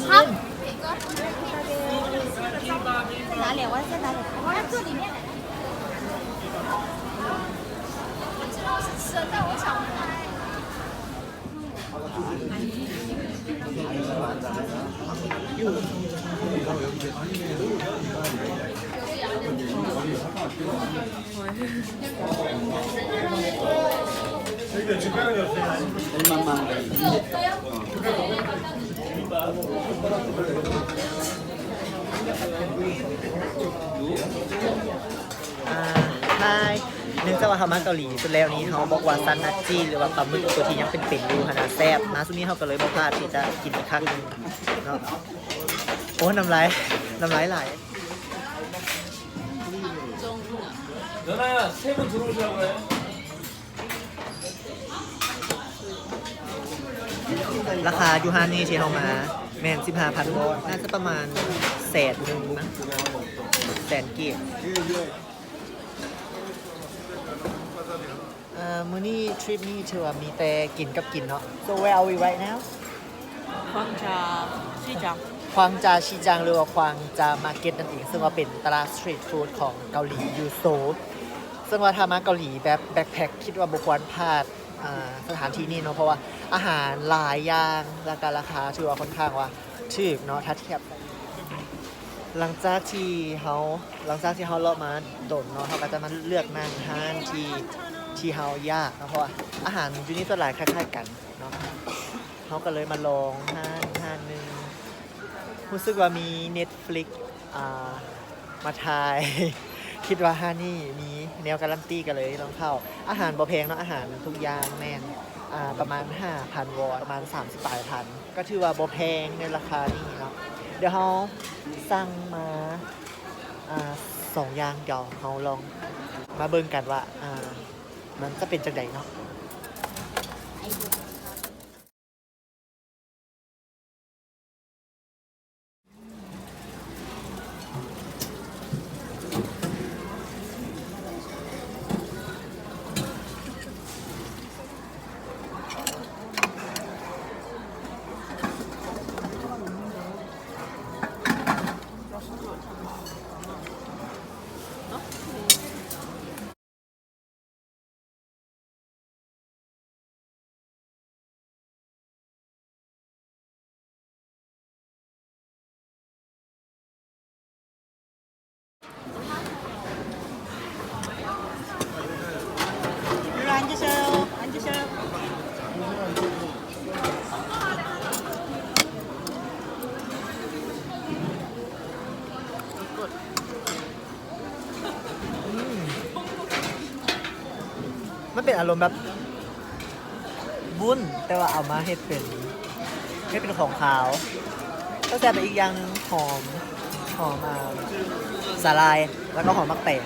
好。在哪里？我要在哪里？我要坐里面。我知道是吃的，但我想不到。 ອ່າ ໄທ ເນື່ອງຈາກວ່າເຮົາມາເກົາຫຼີສຸດແລ້ວນີ້ ເຮົາບອກວ່າຊັ້ນໜ້າຈີນ ຫຼືວ່າປາໝຶກຕົວທີ່ຍັງເປັນໆຢູ່ຫັ້ນນະແຊບ. ມາຊຸດນີ້ເຮົາກໍເລີຍບໍ່ພາດທີ່ຈະກິນອີກຄັ້ງໜຶ່ງເນາະ. ໂອ້ ນ້ຳລາຍ ນ້ຳລາຍໄຫຼ. ລາຄາຢູ່ຮ້ານນີ້ທີ່ເຮົາມາແມ່ນສິບຫ້າພັນວອນ ໜ້າຈະປະມານແສນໜຶ່ງມັ້ງ ແສນກີບ. ເອີ ມື້ນີ້ທຣິບນີ້ຖືວ່າມີແຕ່ກິນກັບກິນເນາະ. So where are we right now? ควາງຈາຊີຈາງ ຄວາງຈາຊີຈາງ ຫຼືວ່າຄວາງຈາມາເກັດນັ້ນເອງ ເຊິ່ງວ່າເປັນຕະຫຼາດສະຕຣີດຟູດຂອງເກົາຫຼີຢູ່ໂຊລ. ເຊິ່ງວ່າຖ້າມາເກົາຫຼີແບບແບັກແພັກ ຄິດວ່າບໍ່ຄວນພາດ ອ່າ ສະຖານທີ່ນີ້ເນາະ ເພາະວ່າອາຫານຫຼາຍຢ່າງ ແລ້ວກະລາຄາຖືວ່າຂ້ອນຂ້າງວ່າຖືກເນາະ ຖ້າທຽບ. ຫຼັງຈາກທີ່ເຮົາ ຫຼັງຈາກທີ່ເຮົາເລາະມາດົນເນາະ ເຮົາກໍຈະມາເລືອກນັ່ງຮ້ານທີ່ ທີ່ເຮົາຢາກເນາະ ເພາະວ່າອາຫານຢູ່ນີ້ສ່ວນຫຼາຍຄ້າຍໆກັນເນາະ. ເຮົາກໍເລີຍມາລອງຮ້ານ ຮ້ານໜຶ່ງ ຮູ້ສຶກວ່າມີເນັດຟລິກ ອ່າ ມາຖ່າຍ ຄິດວ່າຮ້ານນີ້ມີແນວກາຣັນຕີ ກໍເລີຍລອງເຂົ້າ. ອາຫານບໍ່ແພງເນາະ ອາຫານທຸກຢ່າງແມ່ນ ອ່າ ປະມານຫ້າພັນວອນ ປະມານສາມສິບປາຍພັນ ກໍຖືວ່າບໍ່ແພງໃນລາຄານີ້ເນາະ. ດຽວເຮົາສັ່ງມາ ອ່າ ສອງຢ່າງ ດຽວເຮົາລອງມາເບິ່ງກັນວ່າ ອ່າ ມັນຈະເປັນຈັ່ງໃດເນາະ. ອືມ ມັນເປັນອາລົມແບບວຸ້ນ ແຕ່ວ່າເອົາມາເຮັດເປັນ ເຮັດເປັນຂອງຄາວ ກໍແຊບໄປອີກຢ່າງໜຶ່ງ ຫອມ ຫອມ ອ່າ ສາຫຼ່າຍ ແລ້ວກໍຫອມໝາກແຕງ.